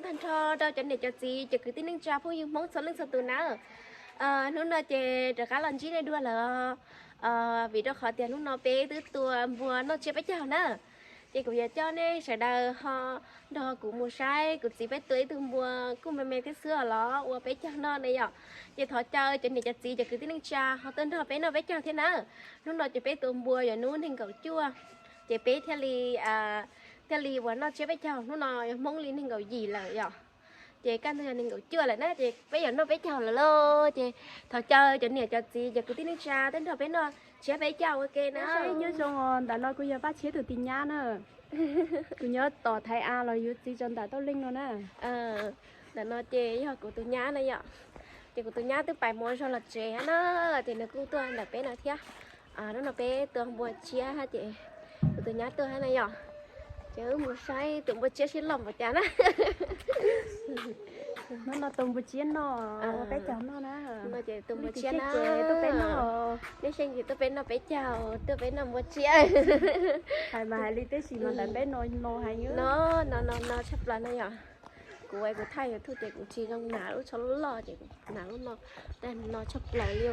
Tag nrho rau cov niam cov txiv, cov kwv tij neej tsa phooj ywg Hmoob txhua leej txhua tus na. Hnub no ces rov qab los ntsib nej dua lawm, vim rau qhov tias hnub no peb twb tua npua noj tsiab peb caug na. Ces kuv yuav coj nej sawv daws ho nrog kuv mus saib kuv txiv peb tua ib tug npua kuj me me thiab xwb los ua peb caug noj ne yom. Ces thov caw cov niam cov txiv cov kwv tij neej tsa ho tuaj nrog peb noj peb caug thiab na. Hnub no ces peb tua npua yog hnub nees nkaum cuaj, ces peb thiaj li thiaj li ua noj tsiab peb caug. Hnub no yog Hmoob li nees nkaum yim lawm yom. Ces kaj ntug yog nees nkaum cuaj lawm na, ces peb yuav noj peb caug lawm lauj. Ces thov caw cov niam cov txiv cov kwv tij neej tsa tuaj nrog peb noj tsiab peb caug ua ke na. Nyob zoo, ntawm no kuv yog Paj Tshiab tus tis nyab na. Kuv nyob tom Thaib Av los yuav txiv rau ntawm Tauj Leej no na. Ntawm no ces yog kuv tus nyab na yom. Ces kuv tus nyab twb pais mus ua zog los tsev na, ces nws kuj tuaj ntawm peb no thiab. Hnub no peb tua npua tsiab ces kuv tus nyab tuaj na yom. Ces wb mus saib tus npua tsiab sib loj npaum cas na. Hnub no tua npua tsiab noj, ua peb caug noj na. Hnub no ces tua npua tsiab na. Tuaj peb noj, nej xyeej ces tuaj peb noj peb caug, tuaj peb noj npua tsiab. Hais mas hais li tib si mas ntawm peb no no heev. No no no no tshaj plaws no yom. Kuv ua kuv thaij YouTube ces kuv tsis zoo nas lub tsho loj ces kuv nas lub no, tab no tshaj plaws li,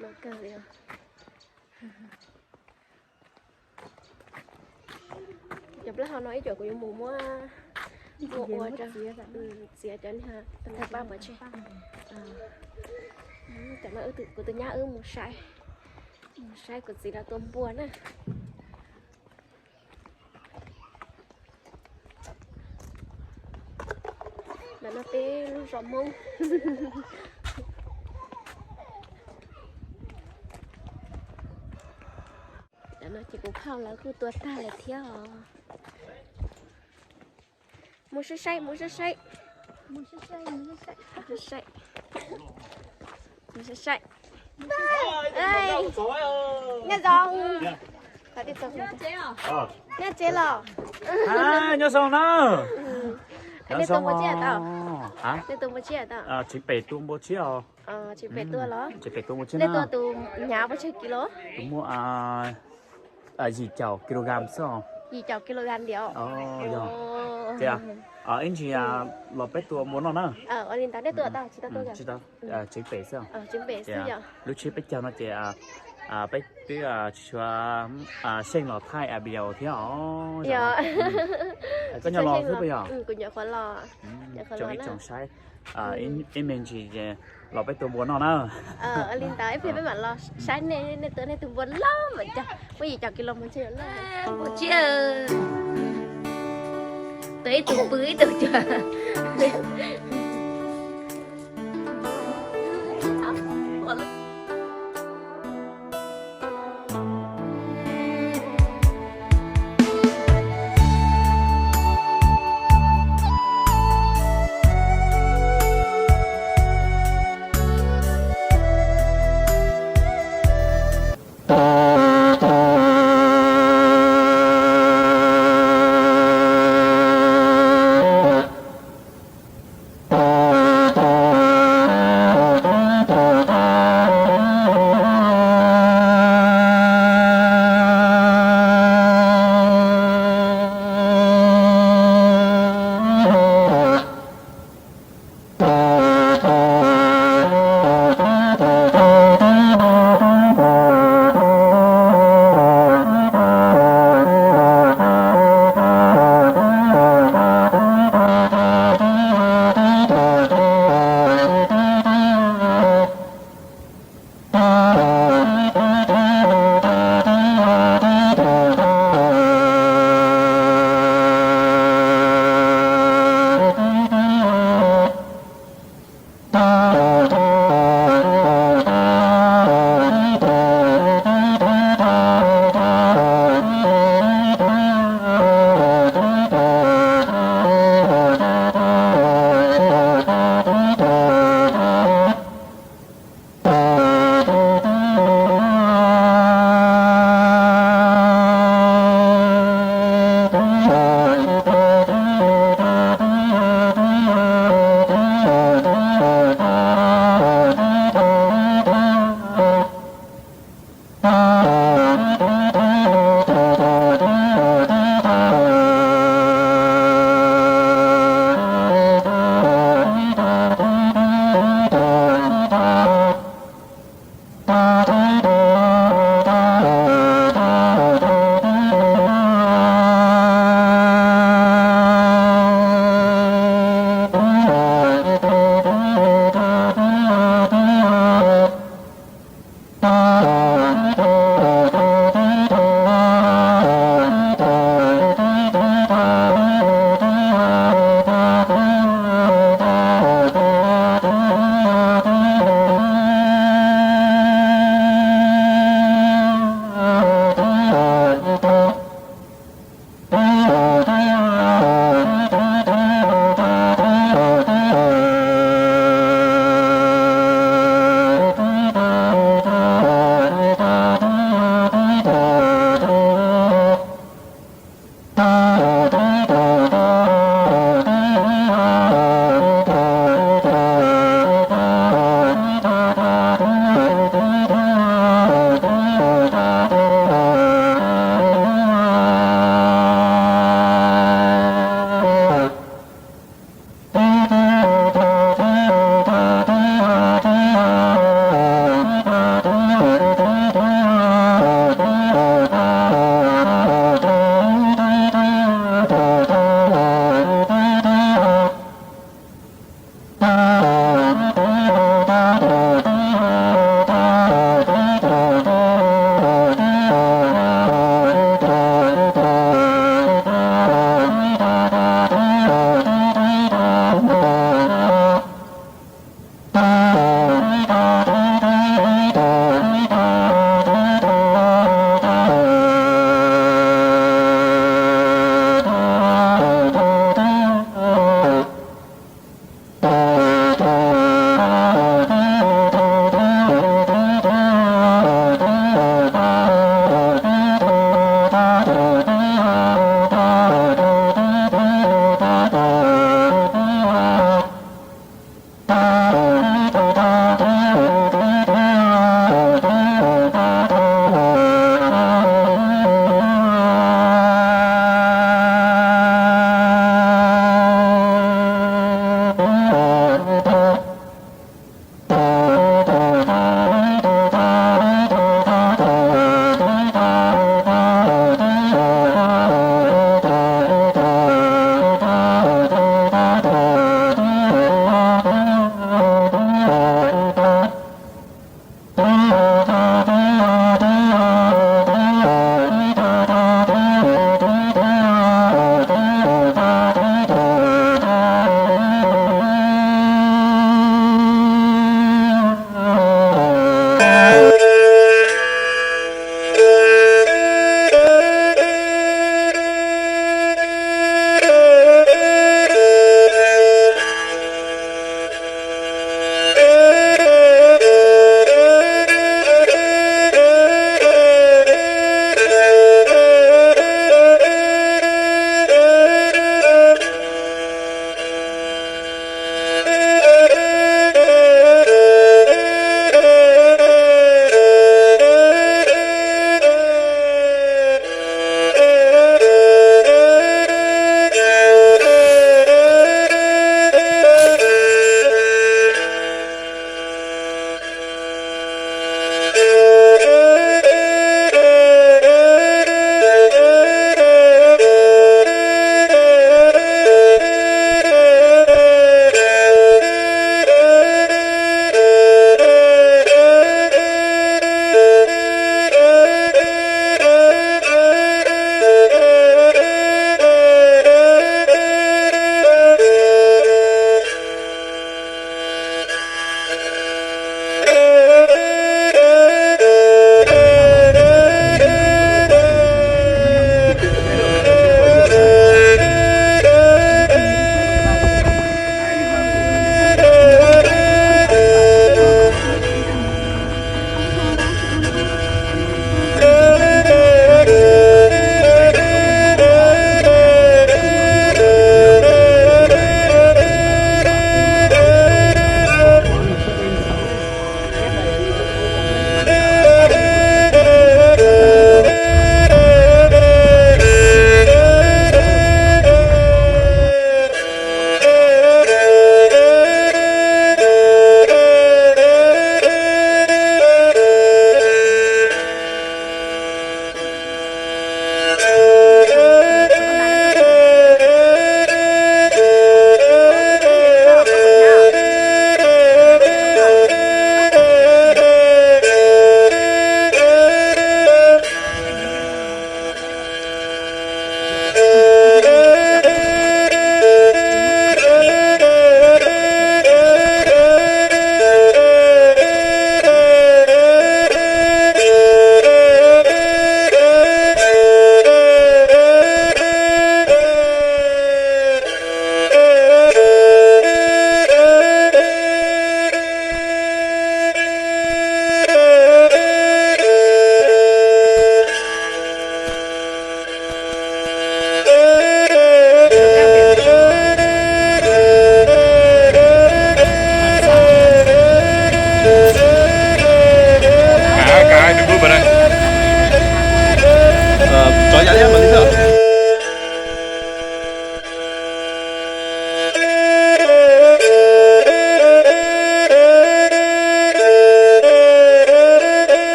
no kawg li. Cov plaub hau no ib co kuv yuav mus muab ua rau txiav cov niag thaj paj pov tseg. Cov no kuv tus nyab wb mus saib, mus saib kuv txiv lawv tua npua na. Ntawm no peb lub zos Hmoob. Ntawm no ces kuv phauj lawv kuj tua tag lawm thiab os. Mus saib saib, mus saib saib, mus saib saib, mus saib saib. Nyob zoo. Nyob tsev los? Nyob zoo na. Nej tua npua tsiab tau? Nej tua npua tsiab tau? Tsis pem tua npua tsiab os. Tsis pem tua los? Tsis pem tua npua tsiab na. Nej tua tus hnyav pes tsawg kis los? Tus muaj yim caum kilogram xwb os. Yim caum kilogram diam. Yog tias ib ntsis los peb tua npua noj na. Ua li ntawd nej tua tau tsis tau tua? Tsis tau, tsis pem xwb. Lub tsiab peb caug no ces peb twb tsis tshua xyeej los thaij video thiab os. Koj nyob los xwb puas yog? Kuv nyob qhuav los, nyob qhuav los na. Ib me ntsis los peb tua npua noj na. Ua li ntawd ib pliag peb mam los saib nej, nej tua nej tus npua loj mas cog muaj yim caum kis los mas ntshe yuav loj. Npua tsiab, tua ib tug pw ib tug cuag.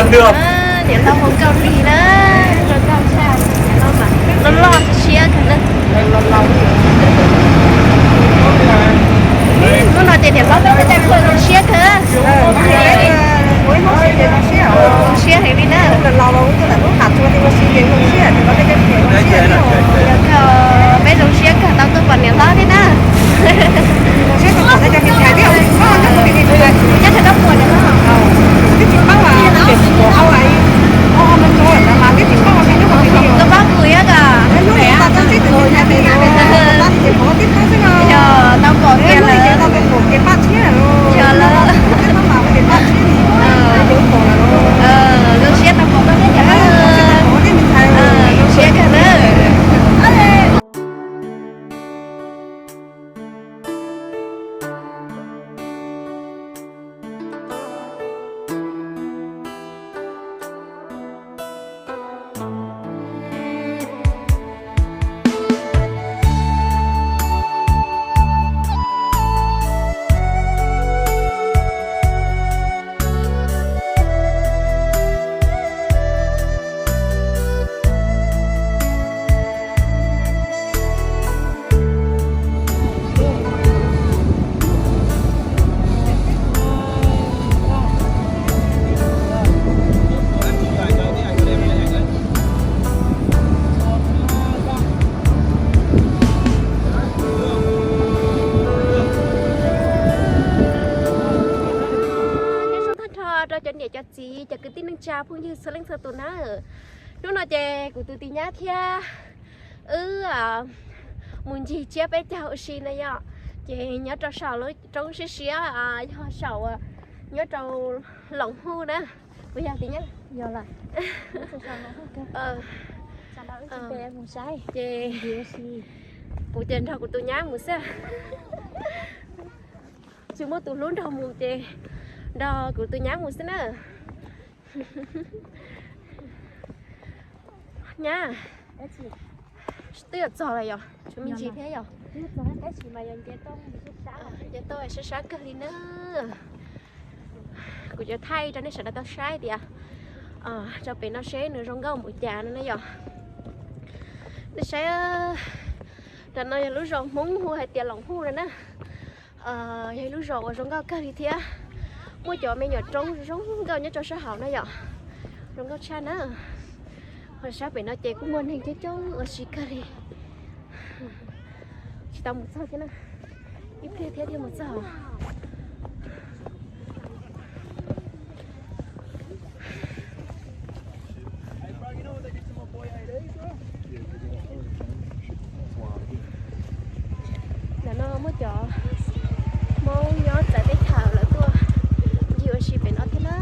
Niam hlob mus Kaus Lim na, zoo nkauj tshaj, niam hlob mas loj loj siab kawg na. Hnub no ces niam hlob peb cov phooj ywg zoo siab kawg. Zoo siab heev li na. Yog kawg, peb zoo siab kawg tau tuaj pom niam hlob thiab na. Nyob rau koj pom niam hlob. Koj pab kuv thiab koj. Yog tau pom kiag lawm. Yog lawm. Zoo siab tau pom koj thiab. Zoo siab kawg na. Nyob zoo tag nrho rau cov niam cov txiv, cov kwv tij neej tsa phooj ywg txhua leej txhua tus na. Hnub no ces kuv tus tij nyab thiab wb mus ncig tsiab peb caug ua si na yom. Ces nyob rau saum lub roob siab siab, yog saum, nyob rau Loos Huj na. Puas yog tij nyab? Ces kuv ces nrog kuv tus nyab mus xwb. Tsis muaj tus hlub nrog mus ces nrog kuv tus nyab mus xwb na. Nyab, twb yuav txog lawm yom, tshuav me ntsis thiab yom. Nce tau sab sab kawg li na. Kuv cov thaij rau nej sawv daws tau saib tias rau pem no seb nws zoo nkauj npaum cas no na yom. Nej saib, ntawm no yog lub zos Hmoob hu hais tias Loos Huj no na. Yog ib lub zos uas zoo nkauj kawg li thiab. Muaj cov me nyuam roob zoo nkauj nyob rau sab hauv na yom. Zoo nkauj tshaj na. Ho sab pem no ces kuj muaj neeg coob coob ua si kawg li. Tsis tau mus txog thiab na. Ib pliag thiab thiaj mus txog. Ntawm no muaj cov Hmoob nyob txawv teb chaws lawv tuaj ncig ua si pem no thiab na.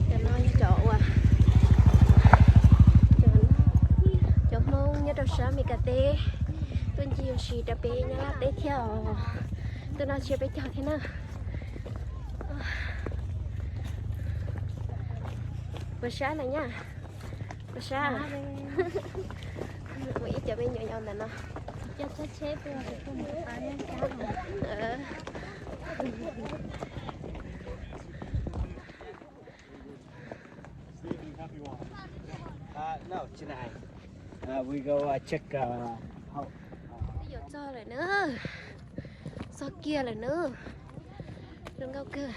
Cov no yog cov uas cov Hmoob nyob rau sab Mes Kas teb tuaj ncig ua si rau peb Nyab Laj teb thiab os. Tuaj noj tsiab peb caug thiab na. Puas sab na nyab? Puas sab? Mus ib cov me nyuam yaus ntawm no. Twb yuav txog lawm na. Txog kiag lawm na. Zoo nkauj kawg.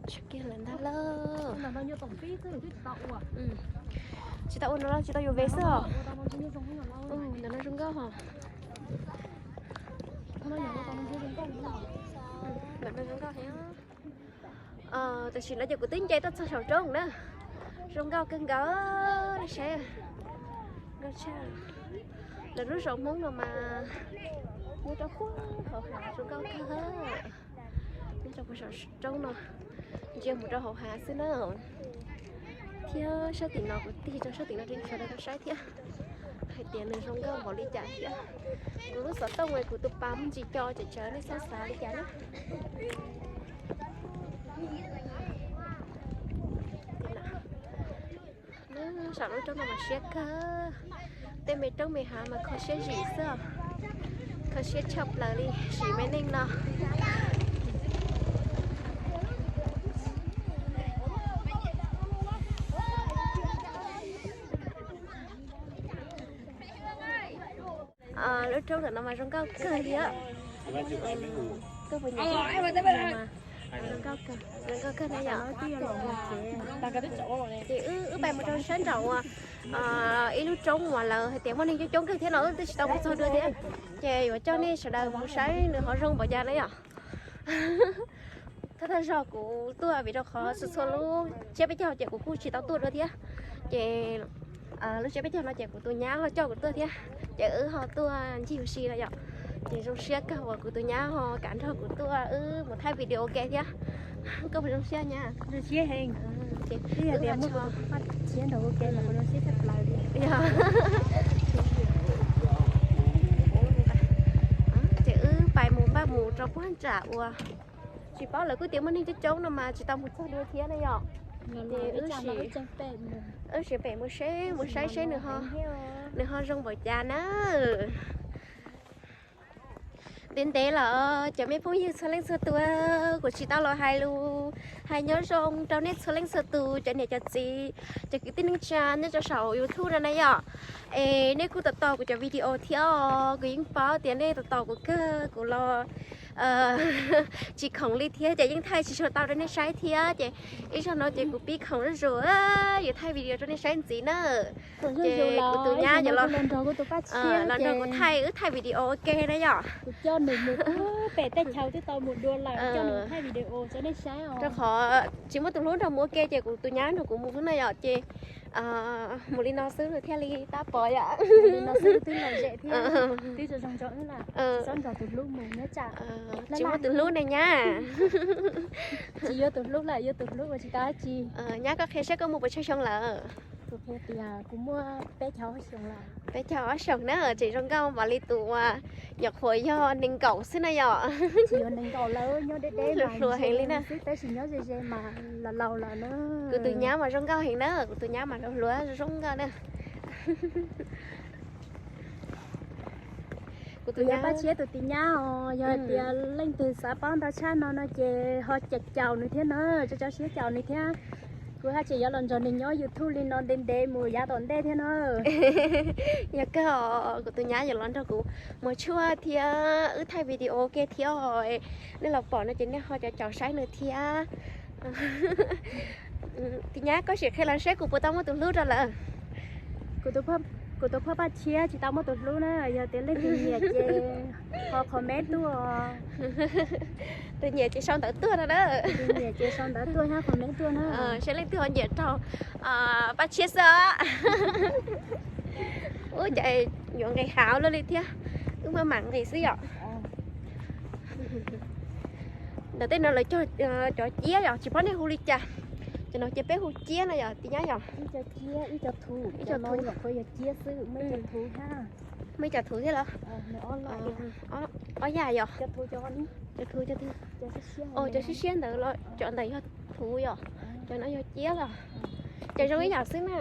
Txog kiag lawm ntag lauj. Tsis tau ua no los tsis tau yuav ve xwb os. Ntawm no zoo nkauj hos. Ntawm no zoo nkauj heev. Tam sim no ces kuv twb nce tuaj txog saum roob na. Zoo nkauj kawg nkaus, nej saib. Nkauj tshaj. Lawv lub zos Hmoob no mas nyob rau puag hauv hav zoo nkauj kawg. Nyob rau puag saum roob no, ntsia mus rau hauv hav xwb na. Thiab sab tim no kuv tig rau sab tim no rau sawv daws tau saib thiab hais tias nws zoo nkauj npaum li cas thiab. Kuv lub xov tooj es kuv tus pas muaj ntsis co tsawv tsawv, nej txhob xav li cas na. Saum lub roob no mas siab kawg. Tej me roob me hav mas kho siab zim xwb os. Kho siab tshaj plaws li sim me neej no. Lub roob ntawm no mas zoo nkauj kawg li. Koj puas nyiam? Zoo nkauj kawg, zoo nkauj kawg na yom. Ces wb pais mus rau sab nraum uas ib lub roob uas lawv hais tias muaj neeg coob coob kawg thiab no wb twb tsis tau mus txog dua thiab. Ces yuav coj nej sawv daws mus saib nws ho zoo npaum cas na yom. Thawj thawj zaug kuv tuaj vim rau qhov txhua txhua lub tsiab peb caug ces kuv kuj tsis tau tuaj dua thiab. Ces lub tsiab peb caug no ces kuv tus nyab ho coj kuv tuaj thiab, ces wb ho tuaj ncig ua si no yom. Ces zoo siab kawg uas kuv tus nyab ho kam nrog kuv tuaj wb mus thaij video ua ke thiab. Koj puas zoo siab nyab? Ces wb pais mus npaj mus rau puag nram uas tsis paub lawv kuj tias muaj neeg coob coob no mas tsis tau mus txog dua thiab na yom. Ces wb sim pem mus seb mus saib seb nws ho zoo npaum cas na. Ntev ntev lawm cov me phooj ywg txhua leej txhua tus, kuv tsis tau los hais lus hais nyob zoo rau nej txhua leej txhua tus, cov niam cov txiv, cov kwv tij neej tsa nyob rau saum YouTube no na yom. Es nej kuj tos tos kuv cov video thiab os, kuv yeej paub tias nej tos tos kuv kawg, kuv los tsis khoom li thiab ces yeej thaij tsis tshua tau rau nej saib thiab ces ib zaug no ces kuv pib khoom zuj zus yuav thaij video rau nej saib ntxiv na. Ces kuv tus nyab yuav los, los nrog kuv thaij, wb thaij video ua ke na yom. Rau qhov tsis muaj tus hlub nrog mus ua ke ces kuv tus nyab nrog kuv mus xwb na yom ces mus li no xwb thiaj li tab pov yom. Tsis muaj tus hlub ne nyab. Tsis yuav tus hlub lawm, yuav tus hlub ua tsis tau dab tsi. Nyab koj qhia seb koj muaj puas tsawg xyoo lawm? Kuv qhia tias kuv muaj peb caug ob xyoos lawm. Peb caug ob xyoos na, tseem zoo nkauj npaum li tus uas nyuam qhuav yog nees nkaum xwb na yom. Tsis yog nees nkaum lawm, nyob deb deb hluas heev li na. Tab sis nyob ze ze mas laus laus lawm na. Kuv tus nyab mas zoo nkauj heev na, kuv tus nyab mas hluas hluas zoo nkauj na. Kuv tus nyab, Paj Tshiab tus tis nyab os, yog hais tias leej twg xav paub ntau tshaj no no ces ho caum caum nws thiab na, tso tso siab caum nws thiab. Kuv haj tseem yuav los nrog nws nyob YouTube li no ntev ntev mus yav tom ntej thiab na. Yog kawg os, kuv tus nyab yuav los nrog kuv muag tshuaj thiab wb thaij video ua ke thiab os. Nej los pom no ces nej ho caum caum saib nws thiab. Tis nyab koj sim qhia los seb kuv puas tau muaj tus hlub rau lawm. Kuv tus phuaj Paj Tshiab tsis tau muaj tus hlub na, yog tias leej twg nyiam ces ho comment tuaj. Tus nyiam ces sau ntawv tuaj no na. Nyiam ces sau ntawv tuaj hab comment tuaj na. Seb leej twg ho nyiam rau Paj Tshiab xwb. Ub, cas yuav nqis hav luaj li thiab. Wb maj mam nqis xwb yom. Ntawm tej no lawv cog cov ciab yom, tsis paub nej hu li cas. Cov no ces peb hu ciab no yom, tis nyab yom. Ib co thuv, ib co thuv thiab los? Ob yam yom. Cov thuv, cov siab siab ntawd los cov ntawd yog thuv yom, cov no yog ciab los? Ces zoo ib yam xwb na.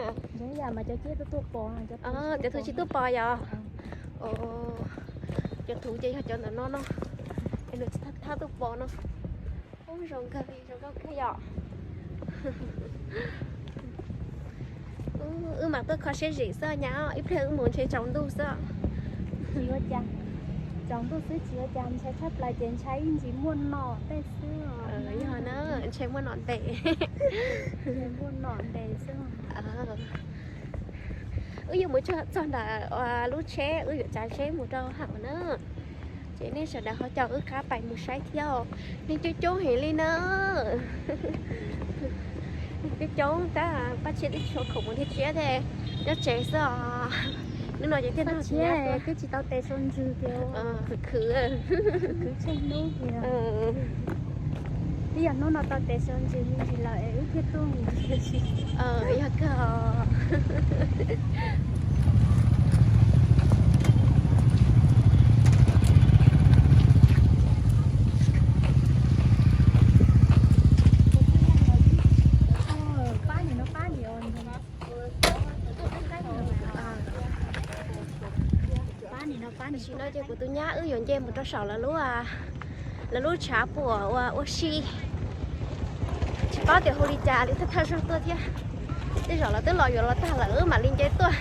Cov thuv tsis tuaj pos yom. Cov thuv ces yog cov ntawm no no, es nws tsis thab tuaj pos no. Ub, zoo nkauj li, zoo nkauj kawg yom. Wb mam tuaj kho siab zim xwb nyab, ib pliag wb mus ntshe tsaus ntuj xwb. Tsaus ntuj xwb tsis ua cas, ntshai tshaj plaws ces ntshai ib ntsis muaj nom tej xwb. Yog na, ntshai muaj nom ntes. Muaj nom ntes xwb. Wb yuav mus txog ntawm lub tsheb, wb yuav tsav tsheb mus rau hauv na. Ces nej sawv daws ho caum wb qab pais mus saib thiab os. Neeg coob coob heev li na. Neeg coob coob tab Paj Tshiab twb tsis ua khoom mus ntiag tsiab thiab, nyob tsev xwb os. Hnub no ces thiaj nrog Paj Tshiab twb tsis tau tes sau ntsws tias khwv khwv, khwv tsheej hnub tias twb yog hnub no tau tes sau ntsws me ntsis lawm es wb thiaj tuaj mus ntiag tsiab. Yog kawg. Tam sim no ces kuv tus nyab wb yuav nce mus rau saum lawv lub, lawv lub tshav puam uas ua si. Tsis paub tias hu li cas li, thawj thawj zaug tuaj thiab. Tej zaum lawv twb los yuav los tag lawm wb mam li nce tuaj.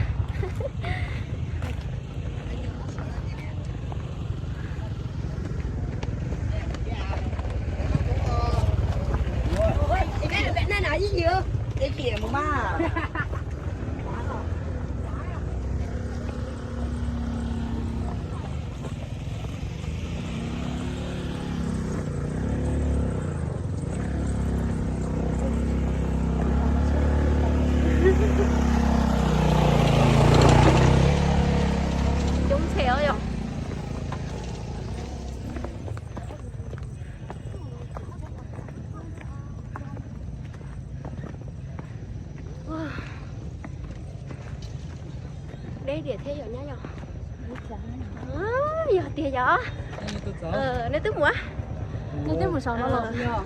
Coob ntxhe os yog. Deb tiag thiab yog nyab yog. Yog tiag yog. Nej twb mus? Nej twb mus saum no los yog?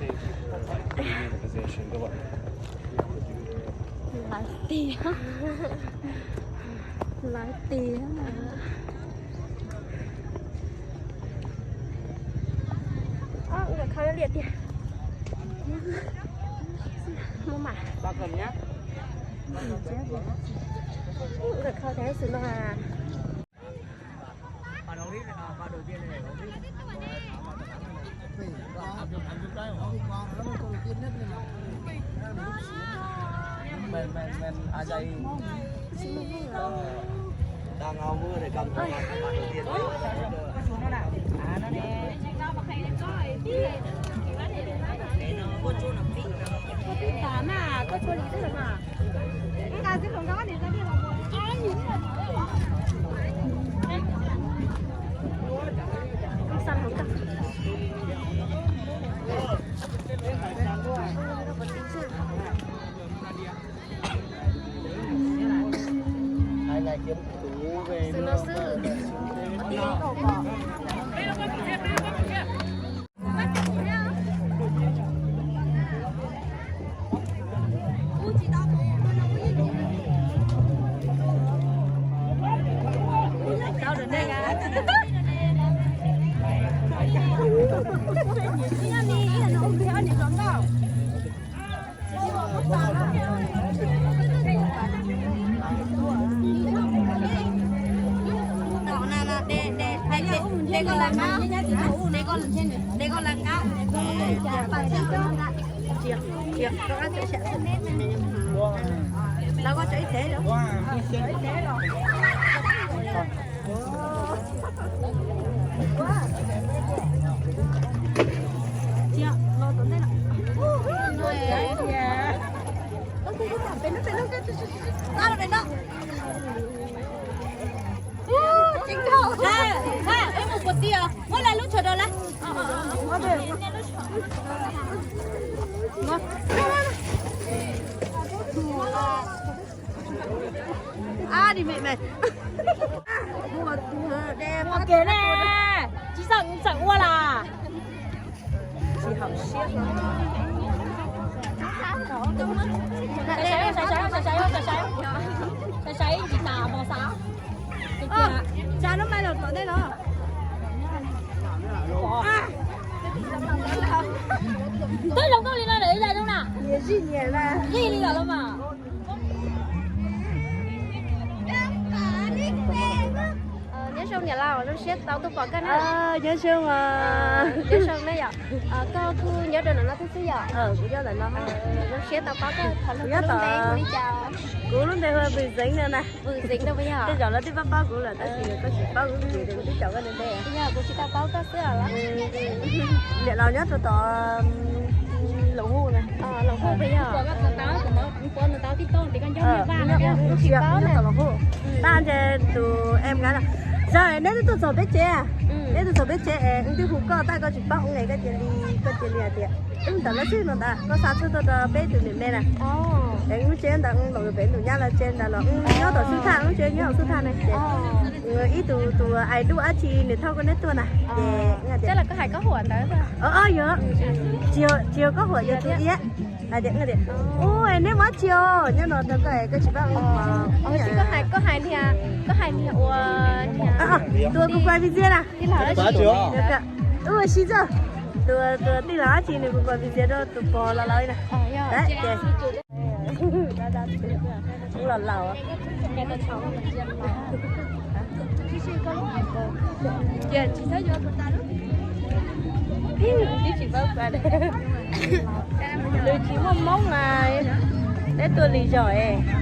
Lawv tiag. Lawv tiag. Nkawd khau liaj tiag. Muaj mas. Nkawd khau tas xwb no. Mus puas ti os, muab lawv lub tsho rau lawv. Ab, di me me. Ua kev ne, tsis txawj txawm ua las. Tsis haum siab. Sai sai, sai sai, sai sai, sai sai, sai sai ib ntsis tas mos xav. Tsa lub mai los tom ntej no. Twb zoo nkauj li no lawm ib zaj zoo na. Zij li lawm los mas. Nyob zoo niam laus, zoo siab tau tuaj pom koj na. Nyob zoo, nyob zoo na yom. Koj kuj nyob rau ntawm no thiab xwb yom? Kuv nyob ntawm no. Zoo siab tau pom koj, thov lub npe hu li cas? Kuv lub npe hu Vwm Zeev no na. Vwm Zeev no puas yog? Tej zaum lawv twb paub paub kuv lawm tab sis koj tsis paub kuv ces kuv twb caum koj npe. Yog kuv tsis tau paub koj xwb os. Niam laus nyob rau tom Loos Huj na. Loos Huj puas yog? Nyob tom Loos Huj. Tab ces tus em nkawd, neb twb tuaj txog peb tsev, neb twb tuaj txog peb tsev es wb twb hu koj tab koj tsis paub wb es koj cia li, koj cia li hais tias wb ntawd lawv xwb no ntag, koj xa tuaj rau peb tus niam me na. Es wb tsev ntawd los pem ntus nyab lawv tsev ntawd los wb nyob tom xub thaj, wb tsev nyob tom xub thaj ne ces ib tug tus ais duj dab tsi nws thauj koj neb tuaj na ces, yog, tsis yog koj huam, yog tus iab hais tias, u, neb muab tsis os, nyob no rau koj es koj tsis paub. Koj hais niag, koj hais niag ua, tus kuv kuv vis ntxiag na. Ua si txog tus, tus tij laug dab tsi nws kuv kuv vis ntxiag rau tus pog laus laus na. Ces los laus. Cia tsis txhob yuav kuv tas lub. Twb tsis paub pa, nws tsis muaj Hmoob mas. Peb tuaj li zog es.